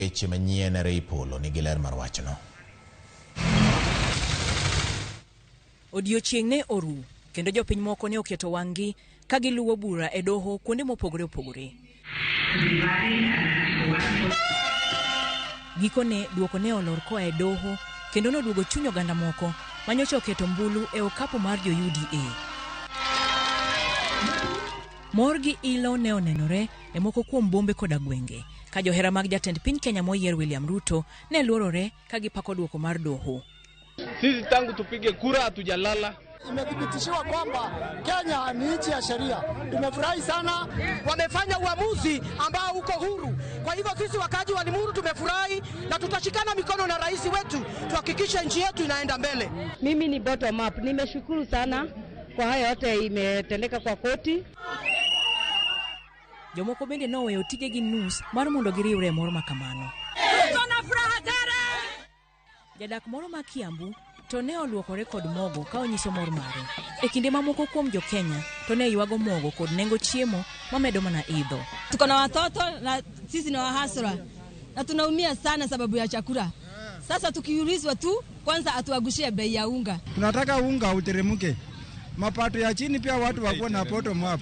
Weche manyien Ray Polo nigi ler mar wachno. Odiochieng' ne oru kendo jopiny moko ne oketo wang'gi ka giluwo bura e doho kuonde mopogore opogore. Gikone duoko ne olor koa e doho kendo noduogo chuny oganda moko ma nyocha oketo ombulu e okapu mar jo UDA. Mor gi ilo ne onenore e moko kuom bombe koda gwenge ka johera mag jatend piny Kenya moyier William Ruto ne luorore ka gipako duoko mar doho. Sisi tangu tupige kura hatujalala. Imethibitishiwa kwamba Kenya ni nchi ya sheria. Tumefurahi sana, wamefanya uamuzi ambao uko huru. Kwa hivyo sisi wakaaji wa Limuru tumefurahi na tutashikana mikono na rais wetu tuhakikishe nchi yetu inaenda mbele. Mimi ni bottom up. Nimeshukuru sana kwa haya yote imetendeka kwa koti. Jomoko bende noweyo tijegi nus mar mondo giriwre e mor ma kamano. Jadak moro ma Kiambu to ne oluokore kod mogo ka onyiso mor mare. E kinde ma moko kuom jo Kenya to ne ywago mogo kod nengo chiemo mamedo mana idho. Tuko na watoto na sisi ni wahasra na tunaumia sana sababu ya chakula. Sasa tukiulizwa tu kwanza atuagushie bei ya unga. Tunataka unga uteremke, mapato ya chini pia watu wakuwe na bottom up.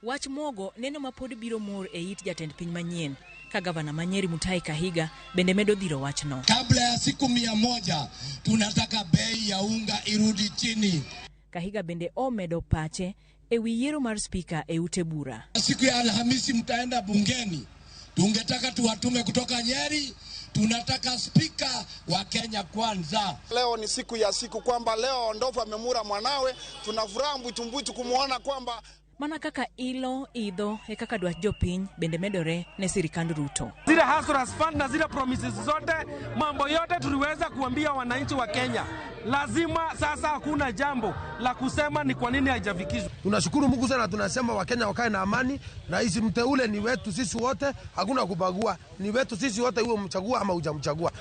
Wach mogo neno ma pod biro mor e it jatend piny manyien ka gavana ma Nyeri Mutahi Kahiga bende medo dhiro wachno. Kabla ya siku 100 tunataka bei ya unga irudi chini. Kahiga bende omedo pache e wi yiero mar spika e ute bura. Siku ya Alhamisi mtaenda bungeni, tungetaka tuwatume kutoka Nyeri. Tunataka spika wa Kenya Kwanza. Leo ni siku ya siku kwamba leo ndovu amemura mwanawe. Tunafuraha mbwitu kumwona kwamba Mana kaka ilo idho e kaka dwach jopiny bende medore ne sirikand Ruto. Zile hustlers fund na zile promises zote, mambo yote tuliweza kuambia wananchi wa Kenya. Lazima sasa, hakuna jambo la kusema ni kwa nini haijafikishwa. Tunashukuru Mungu sana, tunasema Wakenya wakae na amani. Rais mteule ni wetu sisi wote, hakuna kubagua, ni wetu sisi wote, iwe mchagua ama hujamchagua.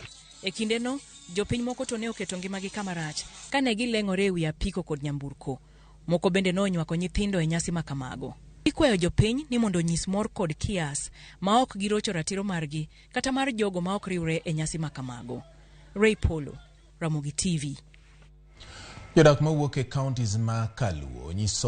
E kindeno, jopiny moko to ne oketo ngimagi kama rach kane gileng'ore e wi apiko kod nyamburko. Moko bende nonywako nyithindo e nyasi ma kamago. Ikwayo jopiny ni mondo onyis mor kod kias ma ok girocho ratiro margi kata mar jogo ma ok riwre e nyasi ma kamago. Ray Polo, Ramogi TV. Jodak mawuok e counties ma Kaluo nyiso